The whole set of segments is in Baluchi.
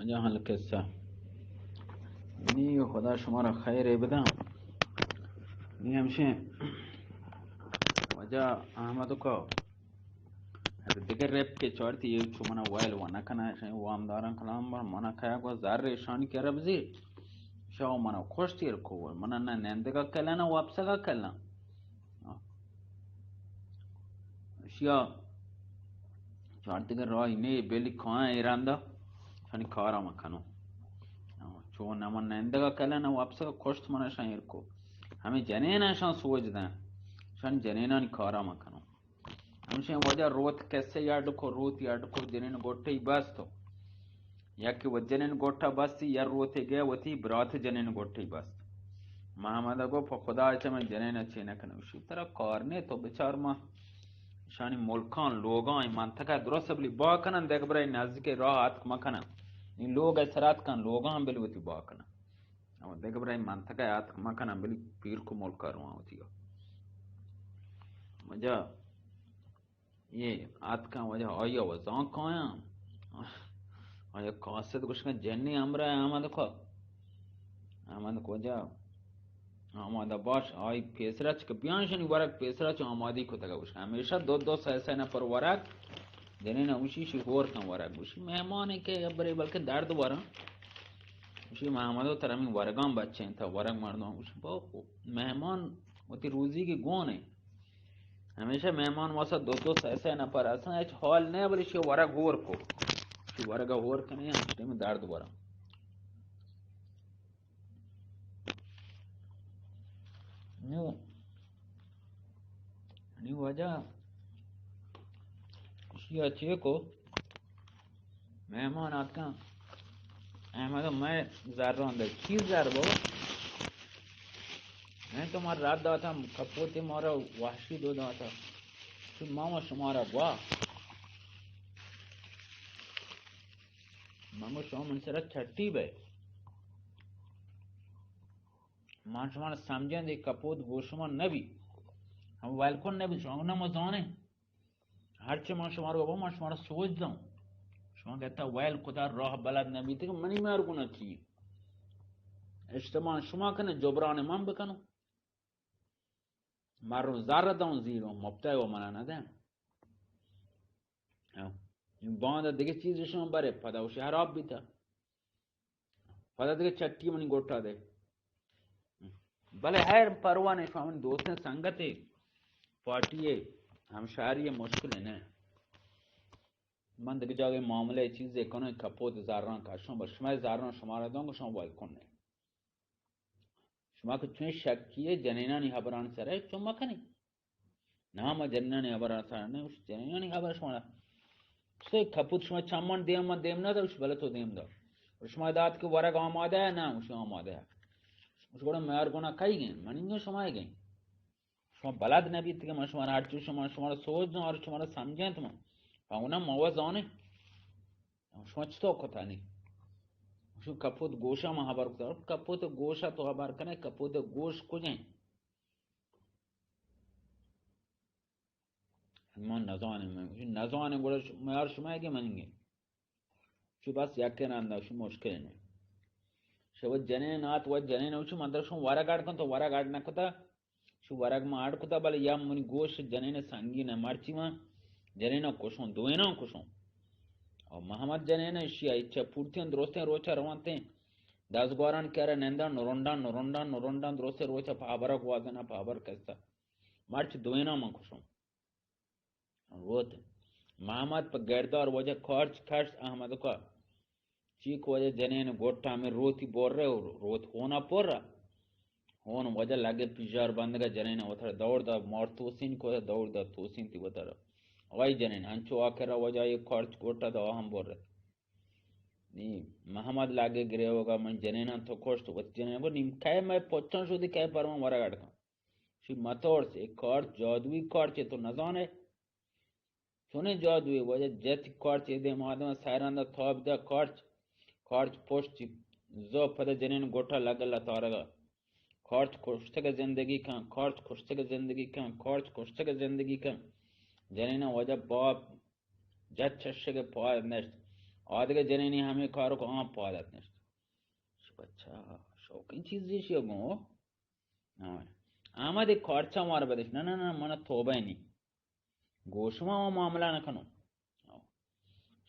جہان قصہ۔ نی خدا شما را خیر بداں۔ نی ہمشیں واجہ احمد کو دگہ رپ کے چارتی، یہ چو منا وائل و نہ کنا، شیں وامداراں کلام بر منا کھایا کو زر ریشانی کے رب زی شاو منا خوش تیر کو، منا نہ نندگا کلنا واپسگا کلنا۔ اشیا چارتگیں راہی نے، بلی کاں ایراندا شانی کارا مکنو۔ چو نہ من نندگا کلنا واپسگا کشت منا شان ایر کو۔ ہمیں جنینا شان سوج دیں، شان جنینانی کارا مکنو۔ ہمشیں واجہ روت کسے یاد کو، روت یاد کو، جنین گوٹے بستو۔ یکے و جنین گوٹا بستی، یا روتے گئے وتی برات جنین گوٹے بست۔ محمد گو پہ خدا چہ من جنین چے نہ کنوشی، ترا کار نے، تو بچار ما شانی ملکان لوگان این منطقہ درست بلی با کنن، دگہ برای نزدیک راہ اتک مکنن۔ این لوگ سرات کن، لوگان بل وتی با کنن۔ اما دگہ برای منطقہ اتک مکنن، بلی پیر کو ملک روان وتی۔ مجا یہ آتکاں واجہ آئی ء وزاں کایاں۔ آیا قاصد گوشکاں جنی ہمراہ احمد کو۔ احمد کو جا آمادہ باش، آئی پیسرا چ کہ بیان شنی ورگ پیسرا چ آمادی کتگ گوشکاں۔ ہمیشہ دو دو سہ سہ نفر ورگ جنین اوشی شی ہور کن ورگ گوشی مہمانی کہ برے بلکہ درد وراں۔ گوشی محمد و ترمی ورگان بچیں تا ورگ مردم گوشی با مہمان وتی روزی کی گون ہے۔ ہمیشہ مہمان واسطہ دو دو سہ سہ نفر ہستن، ہچ حال نہ، بلے شی ورگ ہور کو، شی ورگ ہور کنے، ہم ٹیم درد ورا۔ نو، نی وجہ شی چے کو؟ مہمان آتکاں۔ احمد، میں زران دے۔ چی زر بابا؟ میں تو مار رات داتا، کپوتے مارا وحشی دو داتا۔ تو ماما شمارا گوا۔ ماما شما من سرا چھٹی بے۔ من شمارا سمجھیں دے کپوت گوشما نبی۔ ہم ویلکن نبی، شما نہ مزانے۔ ہرچی من شما رو بابا، من شما را سوج دوں۔ شما گتا ویل کتا راہ بلد نبیت کہ منی مار گنا چی؟ اشتمان شما کنے جبران من بکنو۔ مردم زر دوں زیرو، مپتای و منا ندن۔ ہاں۔ این باند دگه چیز شما بره، پدا وشی حراب بیتا۔ پدا دگه چٹی منی گوٹا دے۔ بلے ہیر پرواہ نے، شما من دوستیں سنگتے، پارٹی ہے، ہمشاری ہے، مشکل ہے نا۔ من دگه جاگه معاملہ چیزے کنو، کپوت زران کشوں، بس شما زران شما را دوں، شما ویل کن نے۔ شما کہ چون شکی ہے جنینانی حبران سر ہے، چون مکنی۔ نہ، ما جنینانی حبران سر نے، اس جنینانی حبر شما را۔ سے کپوت شما چمان دیم، ما دیم نہ دا، اس بلے تو دیم دا۔ اور شما دات کہ ورگ آمادہ ہے، نہ، اس آمادہ ہے۔ اس گوڑا میار گونا کئی گئے، منی گئے، شما گئے۔ شما بلد نہ بیت کہ من شما را ہرچی شما، شما را سوج دوں اور شما را سمجھیں تو من۔ پاونا ما و زانیں۔ شما چطور کتا نی؟ شما کپوت گوشا ما حبر کتا۔ کپوت گوشا تو حبر کنے، کپوت گوش کجیں؟ من نزانیں، من نزانیں، گوڑا ش-، میار شما کہ من گئے۔ چو بس یکے نندا، شو مشکل نہ۔ شو جنین آت و جنین اوچی من در شما ورگ اڈ کن، تو ورگ اڈ نہ کتا۔ شو ورگ ما اڈ کتا، بلے یا منی گوش جنین سنگین ہے، مرچی من جنین کشوں، دویناں کشوں۔ او محمد جنین اشی ء چہ پورتیں درستیں روچ ء روانتیں۔ دزگواران کرا ننداں، نرنڈاں، نرنڈاں، نرنڈاں، درستیں روچ ء پہ ہبر ء گوازیناں، پہ ہبر کسا۔ مرچ دویناں من کشوں۔ روت۔ محمد پہ گردار وجہ کارچ کشت احمد کا۔ چیک وجہ جنین گوٹا ہمیں روتی بور رہے، روت ہونا پر رہا۔ ہون وجہ لگے پیشار بندگا جنین وتر دور دا مار توسین کو، دور دا توسین تی وتر۔ آئی جنین انچو آخر وجہ یہ کارچ گوٹا دا ہم بور رہے۔ نی محمد لگے گرے ہوگا من جنین تو کشت، وت جنین کو نیم کئے میں پوچھاں شدی کئے پر من ورگ اڈ کن۔ شی متورس، اے کارچ جادوئی کارچ ہے، تو نزانے؟ چونیں جادوئی؟ وجہ جت کارچ اے دیم آدم سیران دا تاب دا کارچ، کارچ پشت زو پدا جنین گوٹا لگا لتارگا۔ کارچ کشتگ زندگی کن، کارچ کشتگ زندگی کن، کارچ کشتگ زندگی کن۔ جنین وجہ باپ جت چشگ پای نشت۔ آدگہ جنینی ہمے کارو کو آں پاد ات نشت۔ شی بچہ شوقین چیزی شی گوں۔ ہاں۔ آمد ایک کارچا مار بدش۔ نہ، نہ، نہ، منا توبہ نی۔ گو شما و معاملہ نہ کنو۔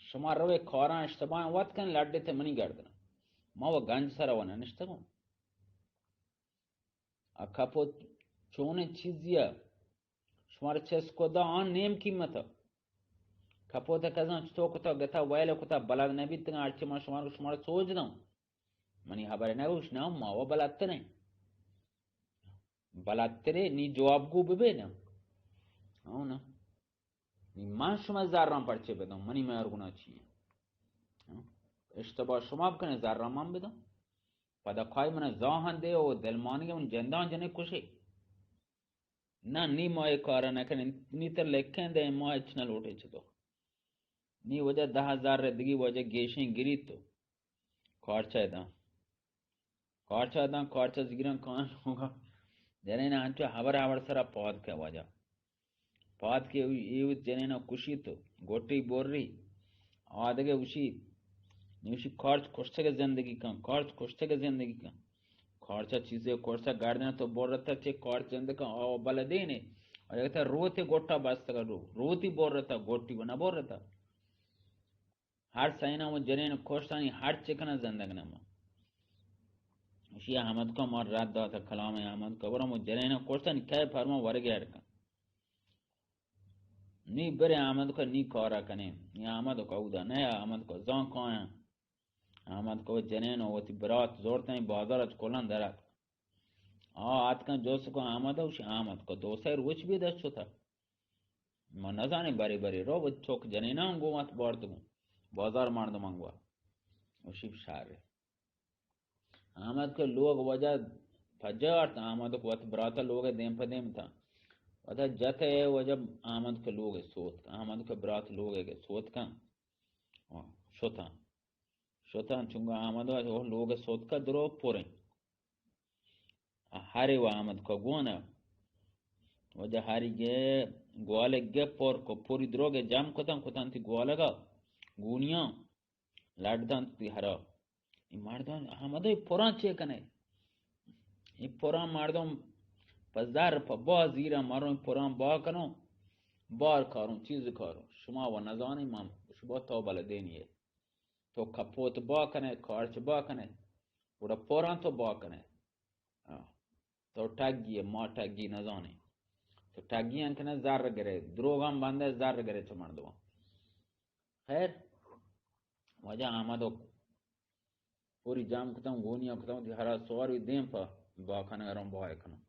شما روے کاراں اشتباہ وت کن لڈے تے منی گردن۔ ما و گنج سر و نہ نشتگوں۔ آ کپوت چونیں چیزی ء شمارا چست کت داں آں نیم قیمت ء۔ کپوت ء کزاں چتو کتا گتا ویل کتا بلد نہ بیتگاں ہرچی من شمارا شمارا سوج داں۔ منی حبر نہ گوش نہ ما و بلدتریں۔ بلدترے نی جواب گو ببے نہ۔ ہاں نہ۔ نی من شما زراں پرچے بداں منی مہر گناہ چی؟ ہاں؟ اشتباہ شما بکنے زراں من بداں۔ پدا کای من زاہاں دے او دلمانی من جنداں جنے کشے۔ نہ، نی ما اے کارا نہ کنیں، نی تر لکھیں دے ما ہچ نہ لوٹے چتو۔ نی وجہ دہ ہزار رے دگی وجہ گیشیں گری تو۔ کارچا داں۔ کارچا داں، کارچا زگیراں کان ہوگا۔ جنین انچو ہبر ہبر سرا پاد کے وجہ۔ پاد کہ ایوت جنینا کشی تو گوٹی بوری۔ آدگہ وشی، نوشی کارچ کشتگ زندگی کن، کارچ کشتگ زندگی کن۔ کارچا چیزے کشتگ گردن تو بورتا چے کارچ زندگی کن، آو بلدینے۔ اور اگر روتی گوٹا بستگا رو، روتی بورتا گوٹی و نہ بورتا۔ ہر سئینا و جنین کشتانی ہر چکنا زندگ نما۔ اشی احمد کو مار رد داتا کلام احمد کو برم و جنین کشتانی کئے فرما ورگی اڑکن۔ نی برے احمد کو نی کارا کنیں۔ نی احمد کو اودا نہ احمد کو زان کایاں۔ احمد کو جنین و وتی برات زورتیں بازار اچ کلان درات۔ آ آتکن جوس کو احمد و شی احمد کو دو سئے روچ بی دست شتا۔ ما نزانیں بری بری رو و چوک جنیناں گوں وت بارت گوں۔ بازار مردماں گوا۔ و شیپ شہر۔ احمد کہ لوگ وجہ پجارت، احمد کہ وت براتا لوگ دیم پہ دیم تا۔ وتا جت اے وجہ احمد کہ لوگ سوت کن۔ احمد کہ برات لوگ سوت کن۔ شتاں۔ شتاں چونگا احمد او لوگ سوت کا درو پوریں۔ ہرے و احمد کو گونا۔ وجہ ہری گے گوالے گے پور کو پوری دروگے جام کتن کتن تی گوالگا گونیاں۔ لڈ دنت دی ہرا۔ اے مردم احمد اے پران چے کنے؟ اے پران مردم پہ زر، پہ با زیرا مرو، اے پران با کنو، بار کاروں، چیز کاروں۔ شما و نزانی من، شما تو بلدینی ہے۔ تو کپوت با کنے، کارچ با کنے، گڑا پران تو با کنے۔ ہاں۔ تو ٹگی ئے، ما ٹگی نزانیں۔ تو ٹگی ہم کنے زر گرے، دروغ ہم بندے زر گرے چہ مردماں۔ خیر، واجہ احمد و پوری جام کتاں، گونی کتاں، دی ہرا سوار وی دیم پہ با کنگا روں با کنوں۔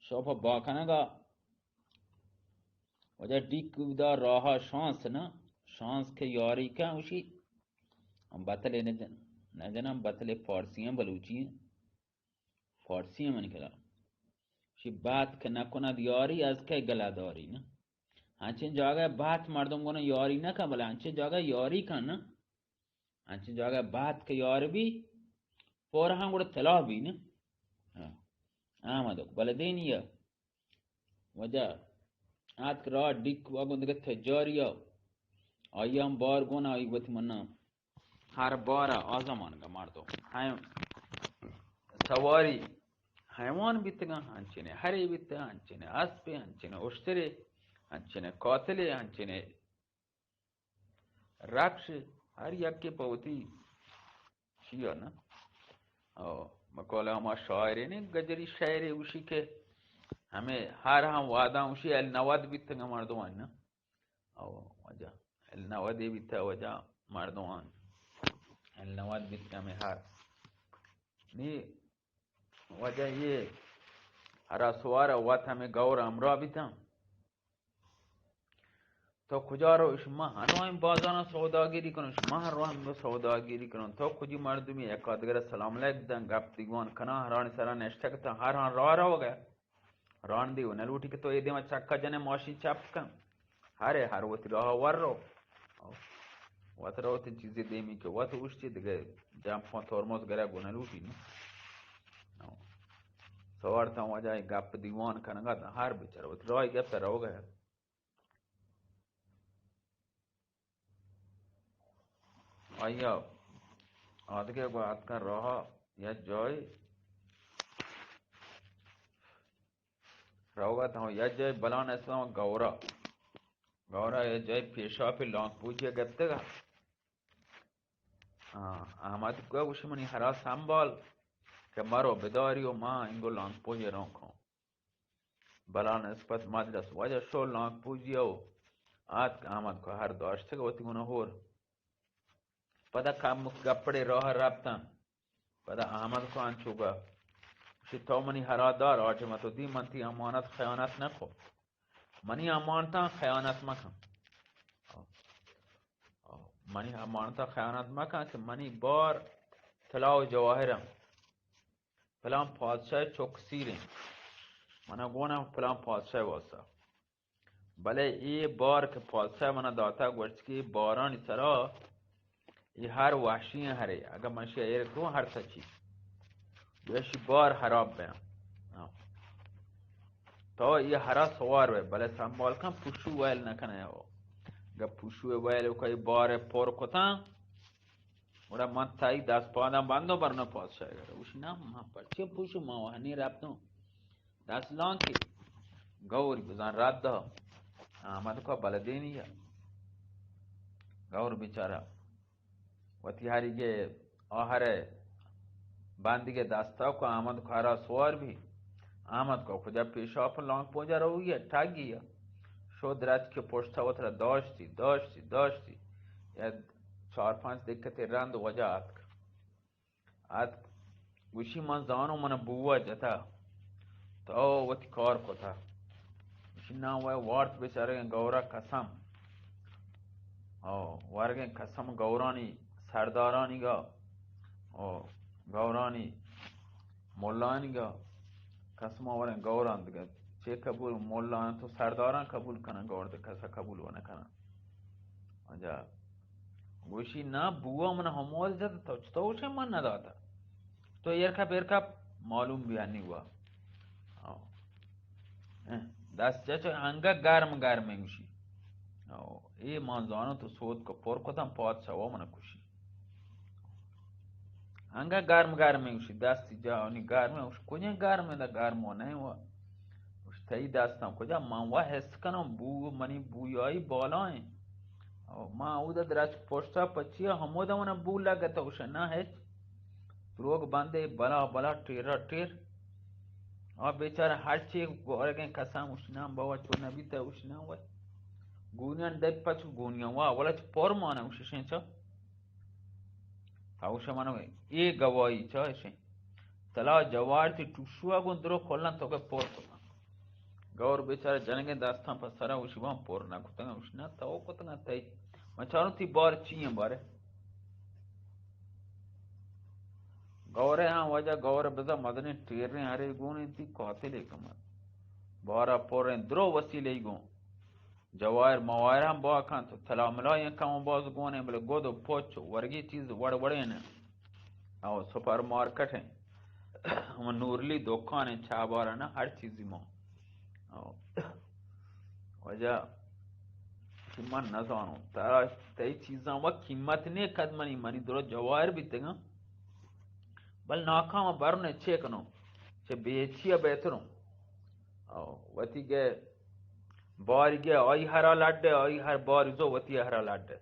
شو پہ با کنگا واجہ ڈیک بدا راہا شانس نہ، شانس کہ یاری کن اوشی۔ ہم بتلے نہ جن، نہ جنم بتلے فارسی ہیں، بلوچی ہیں۔ فارسی ہیں منی کلام۔ شی بات کہ نہ کند یاری، از کہ گلہ داری نہ۔ ہنچین جاگہ بات مردم گونا یاری نہ کن، بلے ہنچین جاگہ یاری کن نہ۔ انچیں جاگہ بات کہ یار بی، پورہاں گڑا طلا بی نہ۔ ہاں۔ آمدک بلدینی ء وجہ آتک راہ ڈیک و گندگت تجاری ء آئی ہم بار گون آئی وت منا ہر بار ء آزمان گمار دو۔ ہم سواری حیوان بیتگاں، انچنے ہرے بیتگاں، انچنے اسپے، انچنے اشترے، انچنے قاتلے، انچنے رکش، ہر یکے پہ وتی چیا نہ۔ او، بقول ہما شاعرے نے، گجری شاعرے اوشی کہ ہمیں ہر ہم وعدہ اوشی ال نود بیتگا مردمان نہ۔ او، وجہ ال نود بیتا وجہ مردمان۔ ال نود بیتگا ہمیں ہر۔ نی وجہ یہ ہرا سوار وت ہمیں گور ہمراہ بیتاں۔ تو کجا رو؟ اش ما ہنوائیں بازاراں سوداگری کنوں، اش ما ہر رو ہم سوداگری کنوں۔ تو کجی مردمی یک آدگر سلام علیک دن، گپ دیگوان کنا، ہرانی سرا نشتگ تا، ہر ہاں راہ روگ ء۔ ران دیو نہ لوٹی کہ تو اے دیما چکا جنے ماشین چپ کن۔ ہرے ہر وتی راہ ور رو۔ وت رو وتی چیزی دیمی کہ وت اوشتی دگہ جمپاں ترمز گرگ و نہ لوٹی نی۔ سوار تاں واجہ گپ دیوان کنگا تاں ہر بچار وتی راہ گپ روگ ء۔ آیا آدگہ گو آتکن راہ یا جای روگا تاں یا جای بلان اسلام گورا، گورا یا جای پیشاپی لانک پوجی گپتگا۔ آ، احمد کو گوشی منی ہرا سنبال کہ مرو بداری و ما انگو لانک پوجی رون کن۔ بلان اسپت مجلس واجہ شو لانک پوجی او آتک احمد کو ہر داشتگ وتی گنا ہور۔ پدا کمک گپڑے راہ رپتن۔ پدا احمد کو انچوگا گوشی تو منی ہرا دار آٹے متو دی من تی امانت خیانت نکو۔ منی امانتاں خیانت مکن۔ منی امانتاں خیانت مکن کہ منی بار طلا و جواہرم۔ پلان پادشاہ چک سیریں۔ منا گونا پلان پادشاہ واسطہ۔ بلے اے بار کہ پادشاہ منا داتا گوشت کہ اے بارانی سرا اے ہر وحشی ہیں ہرے۔ اگر من شی ایر کروں ہر سچی۔ ایشی بار حراب بیاں۔ ہاں۔ تو اے ہرا سوار بے، بلے سنبال کن پوشو ویل نہ کنے ہو۔ اگر پوشو ویل کو اے بار پر کتاں، گڑا من تئی دست پاداں بندوں برنا پادشاہ گڑا۔ گوشی نا، من پرچے پوشو، من وہنی رپتوں۔ دست لانکی۔ گور بزان رد دا۔ احمد کو بلدینی یا۔ گور بیچارہ وتی ہریگے آہرے بندگے دستا کو احمد کو ہرا سوار بھی۔ احمد کو کجا پیشاپ لانک پوجا روی ہے، ٹاگی ہے۔ شو درچ کے پشتا وترا داشتی، داشتی، داشتی۔ یا چار پانچ دکتے رند وجہ آتک۔ آتک گوشی من زانو من بوا جتا، تو وتی کار کتا۔ گوشی نا وے وارت بیچارگیں گورا قسم۔ او ورگیں قسم گورانی سردارانی گا، او گورانی ملانی گا قسم ورگیں گوران دگہ چے قبول ملان تو سرداران قبول کنن گور دے کسا قبول و نہ کنن۔ آجا گوشی نا بوا من ہموز جت تو چطور گوشے من نہ داتا۔ تو ایرکا پیرکا معلوم بیانی ہوا۔ آو۔ اہ، دست چچ انگا گرم گرم گوشی۔ آو۔ اے من زانو تو سوت کو پر کتم پادشاہ و من کشی۔ انگا گرم گرم گوشی دستی جا انی گرم گوش کجا گرم دا گرم و نہیں و۔ گوش تئی دستاں کجا من وا حس کنم بو منی بویائی بالائیں۔ او ما اودا درچک پشتا پچیا ہمودا منا بو لگتا گوشا نا ہچ۔ دروگ بندے بلا بلا ٹیرا ٹیر۔ آ بیچارہ ہرچی گورگیں کسان گوشنا بابا چو نبیتا گوشنا وے۔ گونیان دپ پچ گونیان وا ولا چ پر مانا گوششیں چا۔ تا گوشا منا وے۔ اے گواہی چا اشیں۔ تلا جوار تی ٹوشوا گون درو کلن تو کے پر کتن۔ گور بیچارہ جنگیں دستاں پہ سرا گوشی وان پر نہ کتگاں، گوشی نا تو کتگاں تئی۔ من چاروں تی بار چی ہیں بارے؟ گورے ہاں واجہ گور بزا مزنیں ٹیریں ہرے گون انتی قاتلے کمت۔ بارا پر ہیں درو وسیلے گون۔ جواہر مواہر ہم با کنت و تلا ملا ین کم و باز گون ہیں بلے گد و پچ و ورگی چیز وڑ وڑیں۔ او سپر مارکیٹ ہیں۔ ہم نورلی دکان ہیں چابارا نا ہر چیزی ماں۔ او۔ واجہ کہ من نزانوں، ترا تئی چیزاں و قیمت نے قد منی، منی درو جواہر بیتگاں، بل ناکام برنے چے کنوں، چہ بے چیا بہتروں۔ او، وتی گئے باری گئے، آئی ہرا لڈے، آئی ہر باری زو وتی ہرا لڈے۔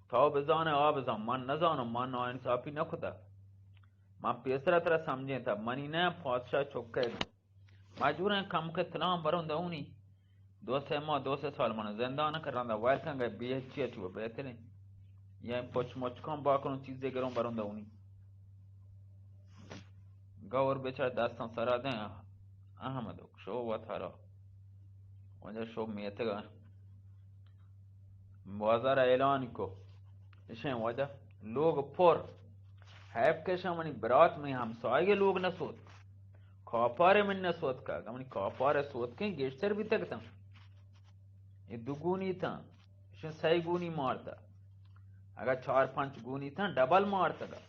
تو بزانے، آ بزان، من نزانوں، من ناانصافی نکتا۔ من پیسرا ترا سمجھیں تا، منی نہ پادشاہ چکے۔ مجبوریں کم کے تلام بروں دونی۔ دو سے ماہ، دو سے سال من زندان کر رندا ویل کن گئے بی ایچ سی اچ وہ بہتریں۔ یا پچ مچ کم با کنوں چیزے گروں بروں دونی۔ گور بیچار دستاں سرا دیں احمد شو وتارا۔ واجہ شو میتگا۔ بازار اعلان کو۔ اشیں واجہ لوگ پر۔ حیف کہ شاہ منی برات منی ہمسائگ لوگ نہ سوت۔ کاپار من نہ سوت کا۔ منی کاپار سوت کیں گیشتر بیتگ تاں۔ اے دو گونی تاں۔ اشیں سئے گونی مارتا۔ اگر چار پنچ گونی تاں ڈبل مارتگا۔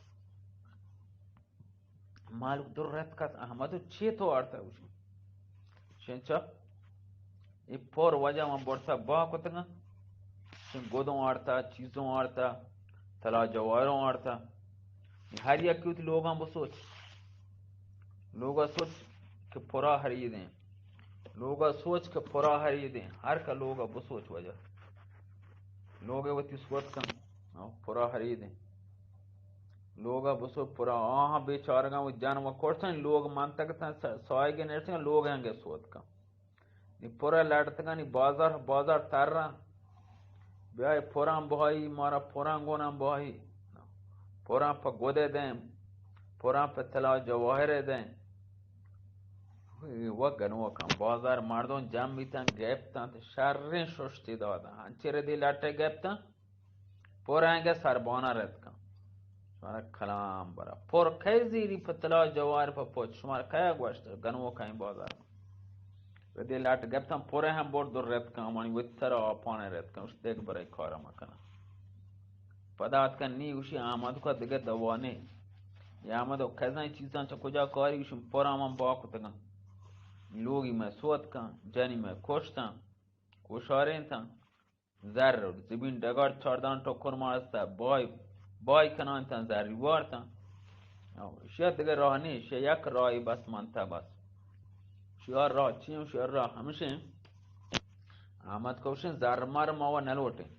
مالک در رتک ات، احمد چے تو آرتا گوشی؟ شنچا اے پر واجہ من برتا با کتگاں۔ شن گدوں آرتا، چیزوں آرتا۔ طلا جواہر آرتا۔ ہر یکی وتی لوگاں بسوچ۔ لوگا سوچ کہ پورا ہریدیں۔ لوگا سوچ کہ پورا ہریدیں۔ ہر کا لوگا بسوچ وجہ۔ لوگے وتی سوت کن۔ ہاں، پورا ہریدیں۔ لوگا بسوچ پورا آہاں بیچارگاں و جن و کشتن، لوگ منتگ تن، س-، سایگے نشتگاں، لوگ ہنگے سوت کن۔ نی پورا لڑتگانی بازار، بازار ترا۔ بیائے پوراں بہائی، مارا پوراں گوناں بہائی۔ پوراں پہ گدے دیں، پوراں پہ طلا جواہرے دیں۔ و گنوکاں بازار مردم جم بیتن، گپتن، شریں ششتی دادن۔ ہنچی ردی لٹے گپتن، پورانگے سربانا رتکن۔ شمارا کلام برا۔ پر کئے زیری پہ طلا جواہر پہ پوچ؟ شمارا کئے گوشت؟ گنوکیں بازار۔ ردی لٹ گپتن، پورے ہم برد و رتکن، منی وتی سر آپانے رتکن، اش دیگ برای کارا مکنن۔ پدا اتکن نی گوشی احمد کو دگہ دوا نے۔ اے احمد و کزن چیزاں چہ کجا کاری؟ گوشی پورا من با کتگن۔ لوگی میں سوت کن، جنی میں کشتن، کوشارینتن۔ زر و زمین ڈگار چاردان ٹکر مارستا، بای، بای کنان تن، زری وارتن۔ او، شیا دگہ راہ نی، شیا یک راہی بس منتا بس۔ شیا راہ چی ایں؟ شیا راہ ہمشیں۔ احمد کوشن زر مر ما و نلوٹیں۔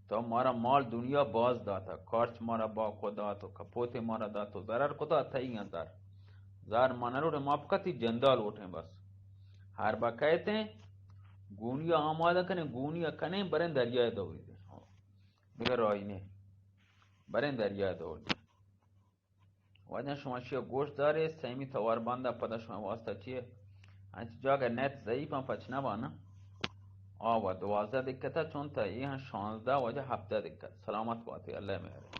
تو مارا مال دنیا باز داتا، کارچ مارا باکو داتو، کپوتے مارا داتو، ضرر کتا تئی ایں زر۔ زر ما نلوٹیں، ما پکا تی جندا لوٹیں بس۔ ہر با کئیتیں، گونی آمادہ کنیں، گونی کنیں، بریں دریائے دوری دیں۔ دگہ راہی نے۔ بریں دریائے دوری دیں۔ واجہ شما شیا گوش دارے، سیمی توار بندہ پدا شما واسطہ چیے؟ انچ جاگہ نیٹ ضعیف ہم پچ نہ بانا۔ آ و دوازدہ دقت ہے، چون تا اے ہم شانزدہ واجہ ہپدہ دقت۔ سلامت باتے، اللہ مہرے۔